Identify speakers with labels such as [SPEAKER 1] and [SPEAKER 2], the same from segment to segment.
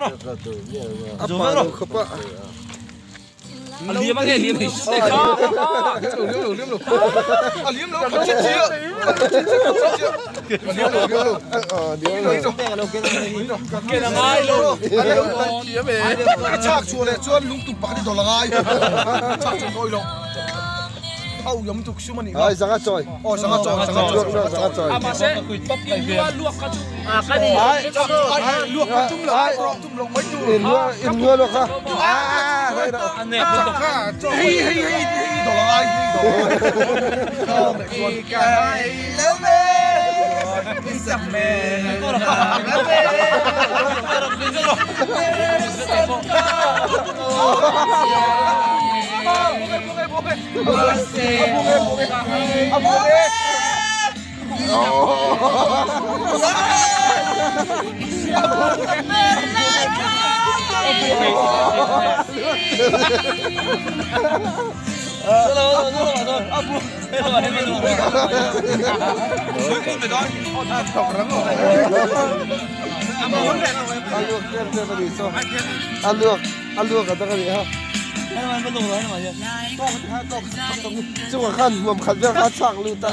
[SPEAKER 1] A pa lo khawp a.
[SPEAKER 2] A liam a nge liam hi.
[SPEAKER 3] Liam lo a liam lo a liam lo
[SPEAKER 1] A liam lo.
[SPEAKER 2] Ken a ngai lo.
[SPEAKER 3] A chak chhuah leh chuan lungtum pakhat hi dawlh a ngai. Chak chhuah nawi lo. Au yam tuk sum a nih kha.
[SPEAKER 1] Ai zanga chawi.
[SPEAKER 3] Aw zanga chawi zanga chawi
[SPEAKER 1] zanga chawi.
[SPEAKER 2] A mahse in lua luak kha chu.
[SPEAKER 1] Ai
[SPEAKER 3] luak kha tum lo tum lo mai tur.
[SPEAKER 1] In lua in lua luak kha.
[SPEAKER 2] A nek lutuk.
[SPEAKER 3] Hei hei hei hei dawlh a ngai hei dawlh a ngai.
[SPEAKER 1] A luak tlem tlem a nih chu. A luak a luak a dang a nih ha. Chungah khan hmuam khat vel kha a chak lut a.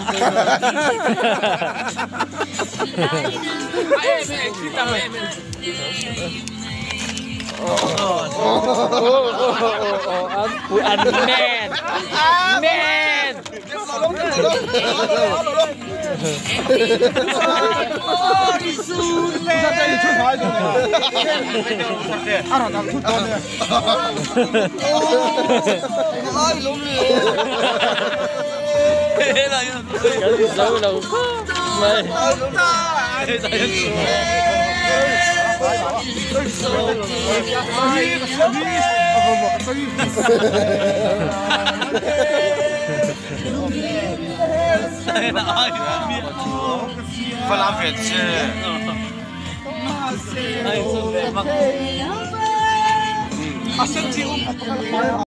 [SPEAKER 2] An men. Men. Kan zo lo khawp mai.
[SPEAKER 3] A sen chi um.